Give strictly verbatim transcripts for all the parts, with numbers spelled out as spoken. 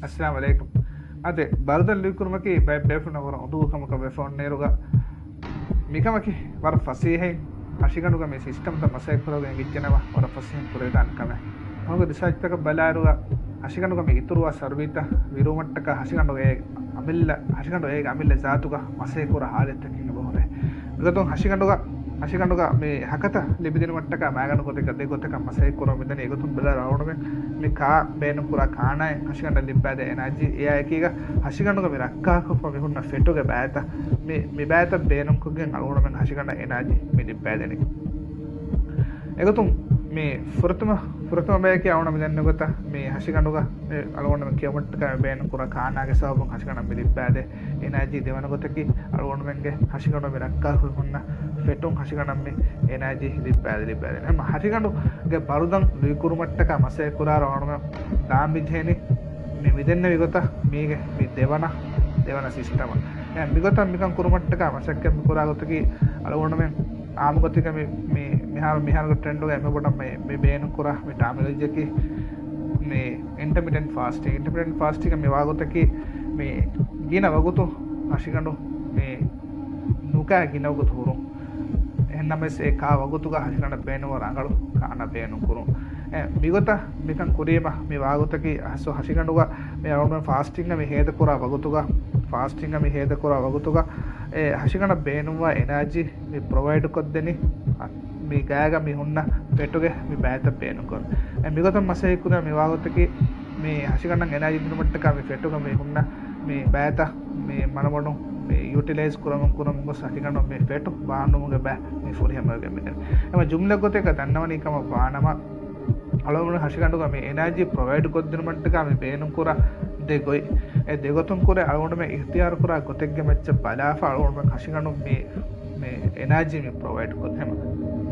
އައްސަލާމު ޢަލައިކުމް. އަދި ބަރުދަން ލުއިކުރުމަކީ ބައެއް ބޭފުޅުންނަށް ވަރަށް އުނދަގޫ ކަމަކަށް ވެފަ އޮންނައިރުގަ، މިކަމަކީ ވަރަށް ފަސޭހައިން ހަށިގަނޑުގަ މި ސިސްޓަމްތައް މަސައްކަތްކުރައިގެން އެނގިއްޖެނަމަ، ވަރަށް ފަސޭހައިން ކުރެވިދާނެ ކަމެއް. ހަމަގެ ރިސާޗްތަކަށް ބަލާއިރުގަ، ހަށިގަނޑުގަ މި އިތުރުވާ ސަރުބީތައް ވިރުވުމަށްޓަކާ ހަށިގަނޑުގެ އަމިއްލަ، ހަށިގަނޑު އޭގެ އަމިއްލަ ޒާތުގަ މަސައްކަތްކުރާ ހާލަތްތަކެއް އެބަހުރޭ. މިގޮތުން ހަށިގަނޑުގަ، ހަށިގަނޑުގަ މި ހަކަތަ ލިބިދިނުމަށްޓަކާ މައިގަނޑު ގޮތެއްގަ ދެ ގޮތަކަށް މަސައްކަތްކުރަމުން މިދަނީ. އެގޮތުން ބަލާއިރު އަޅުގަނޑުމެން މި ކާ ބޭނުންކުރާ ކާނާއިން ހަށިގަނޑަށް ލިއްބައިދޭ އެނާޖީ، އެއާއެކީގަ ހަށިގަނޑުގަ މި ރައްކާކޮށްފަ މި ހުންނަ ފެޓުގެ ބައިތައް، މި، މި ބައިތައް ބޭނުންކޮށްގެން އަޅުގަނޑުމެން ހަށިގަނޑަށް އެނާޖީ މި ލިއްބައިދެނީ. އެގޮތުން މި ފުރަތަމަ، ފުރަތަމަ ބަޔަކީ އަޅުގަނޑު މި ދެންނެވި ގޮތަށް މި ހަށިގަނޑުގަ މި އަޅުގަނޑު މި ކިޔަމަށްޓަކާ ބޭނުންކުރާ ކާނާގެ ސަބަބުން ހަށިގަނޑަށް މި ލިއްބައިދޭ އެނާޖީ. ދެވަނަ ގޮތަކީ އަޅުގަނޑުމެންގެ ހަށިގަނޑު މި ރައްކާކޮށް ހުންނަ ފެޓުން ހަށިގަނޑަށް މި އެނާޖީ ލިއްބައިދޭ، ލިއްބައިދޭ. ހަމަ ހަށިގަނޑުގެ ބަރުދަން ލުއިކުރުމަށްޓަކާ މަސައްކަތްކުރާއިރު އަޅުގަނޑު ދާން މިޖެހެނީ މި މިދެންނެވި ގޮތަށް މީގެ މި ދެވަނަ، ދެވަނަ ސިސްޓަމަށް. އެ މިގޮތަށް މިކަން ކުރުމަށްޓަކާ މަސައްކަތް މި ކުރާ ގޮތަކީ އަޅުގަނޑުމެން އާއްމު ގޮތެއްގަ މި، މި، މިހާރު، މިހާރުގެ ޓްރެންޑުގަ އެންމެ ބޮޑަށް މި، މި ބޭނުންކުރާ މި ޓާމިނޮލޮޖީއަކީ މި އިންޓަމިޓެންޓް ފާސްޓިން. އިންޓަމިޓެންޓް ފާސްޓިންގަ މި ވާގޮތަކީ މި ގިނަ ވަގުތު ހަށިގަނޑު މި ނުކާ ގިނަ ވަގުތު ހުރުން. އެހެންނަމަވެސް އެ ކާ ވަގުތުގަ ހަށިގަނޑަށް ބޭނުންވާ ރަނގަޅު ކާނާ ބޭނުން ކުރުން. އެ މިގޮތަށް މިކަން ކުރީމަ މި ވާގޮތަކީ އަސް ހަށިގަނޑުގަ މި އަޅުގަނޑު ފާސްޓިންގަ މި ހޭދަކުރާ ވަގުތުގަ، ފާސްޓިންގަ މި ހޭދަކުރާ ވަގުތުގަ އެ ހަށިގަނޑަށް ބޭނުންވާ އެނާޖީ މި ޕްރޮވައިޑް ކޮށްދެނީ، އަ، މި ގާގަ މި ހުންނަ ފެޓުގެ މި ބައިތައް ބޭނުންކޮށް. އެ މިގޮތަށް މަސައްކަތް ކުރާ މި ވާގޮތަކީ މި ހަށިގަނޑަށް އެނާޖީ ދިނުމަށްޓަކާ މި ފެޓުގަ މި ހުންނަ މި ބައިތައް މި މަނަމަޑުން މި ޔޫޓިލައިޒް ކުރަމުން ކުރަމުން ގޮސް ހަށިގަނޑު މި ފެޓު ބާނުމުގެ ބައި މި ފުރިހަމަވެގެން މިދެން. އެމަ ޖުމްލަ ގޮތެއްގަ ދަންނަވަނީ ކަމަށް ވާނަމަ، އަޅުގަނޑު ހަށިގަނޑުގަ މި އެނާޖީ ޕްރޮވައިޑް ކޮށްދިނުމަށްޓަކާ މި ބޭނުންކުރާ ދެ ގޮތް. އެ ދެ ގޮތުން ކުރެ އަޅުގަނޑުމެ އިޚްތިޔާރު ކުރާ ގޮތެއްގެ މައްޗަށް ބަލާފަ އަޅުގަނޑުމެ ހަށިގަނޑު މި، މި އެނާޖީ މި ޕްރޮވައިޑް ކޮށް ހެމަ.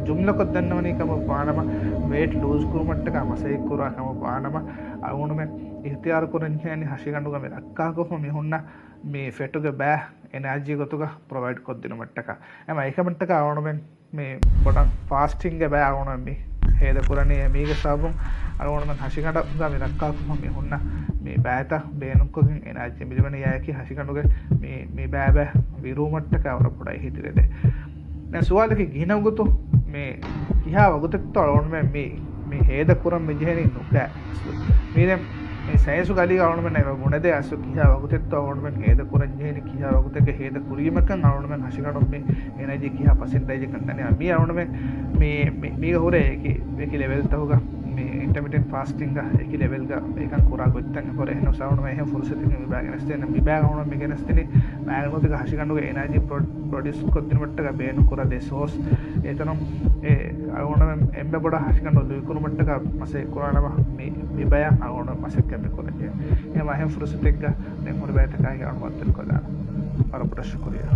ޖުމްލަކޮށް ދަންނަވަނީ ކަމަށް ވާނަމަ، ވޭޓް ލޫޒް ކުރުމަށްޓަކާ މަސައްކަތް ކުރާ ކަމަށް ވާނަމަ، އަޅުގަނޑުމެ އިޚްތިޔާރު ކުރަން ޖެހޭނީ ހަށިގަނޑުގަ މި ރައްކާކޮށްފަ މި ހުންނަ މި ފެޓުގެ ބައި އެނާޖީ ގޮތުގަ ޕްރޮވައިޑް ކޮށްދިނުމަށްޓަކާ. އެމަ އެކަމަށްޓަކާ އަޅުގަނޑުމެން މި ބޮޑަށް ފާސްޓިންގެ ބައި އަޅުގަނޑު މި ހޭދަ ކުރަނީ. މީގެ ސަބަބުން އަޅުގަނޑުމެން ހަށިގަނޑުގަ މި ރައްކާކޮށްފަ މި ހުންނަ މި ބައިތައް ބޭނުންކޮށްގެން އެނާޖީ މި ލިބެނީ އެއާއެކީ ހަށިގަނޑުގެ މި، މި ބައިބައި ވިރުވުމަށްޓަކާ ވަރަށް ބޮޑަށް އެހީތެރިވެދޭ. ދެން ސުވާލަކީ ގިނަ ވަގުތު މި ކިހާ ވަގުތެއްތޯ އަޅުގަނޑުމެން މި، މި ހޭދަ ކުރަން މި ޖެހެނީ ނުކާ. މީ ދެން މި ސައިންސުގެ އަލީގަ އަޅުގަނޑުމެން އެބަ ބުނެދޭ އަސްލު ކިހާ ވަގުތެއްތޯ އަޅުގަނޑުމެން ހޭދަ ކުރަން ޖެހެނީ، ކިހާ ވަގުތެއްގަ ހޭދަ ކުރީމަކަން އަޅުގަނޑުމެން ހަށިގަނޑު މި އެނާޖީ ކިހާ ޕަސެންޓޭޖަކަށް ދަނީ. މީ އަޅުގަނޑުމެން މި، މި، މީގަ ހުރޭ އެކި، އެކި ލެވެލްތަކުގަ މި އިންޓަމިޓެންޓް ފާސްޓިންގ އެކި ލެވެލްގަ އެކަން ކުރާ ގޮތްތައް ހުރޭ. އެހެންނަމަވެސް އަޅުގަނޑުމެން އެހެން ފުރުސަތެއް މި ބައި ގެނެސްދޭނެ، މި ބައި އަޅުގަނޑު މި ގެނެސްދިނީ މާގަނޑުގަ ހަށިގަނޑުގެ އެނާޖީ ޕްރޮ-، ޕްރޮޑިއުސް ކޮށްދިނުމަށްޓަކާ ބޭނުން ކުރާ ދެ ސޯސް. އެތަނުން އެ އަޅުގަނޑުމެން އެންމެ ބޮޑަށް ހަށިގަނޑު ލުއިކުރުމަށްޓަކާ މަސައްކަތް ކުރާނަމަ މި، މި ބަޔަށް އަޅުގަނޑު މަސައްކަތް މި ކުރަންޖެހޭ. އެހެން ފުރުސަތެއްގަ ދެން ހުރި ބައިތަކާއި އަޅުގަނޑު ބައްދަލުކޮށްލާނަން. ވަރަށް ބޮޑަށް ޝުކުރިއްޔާ.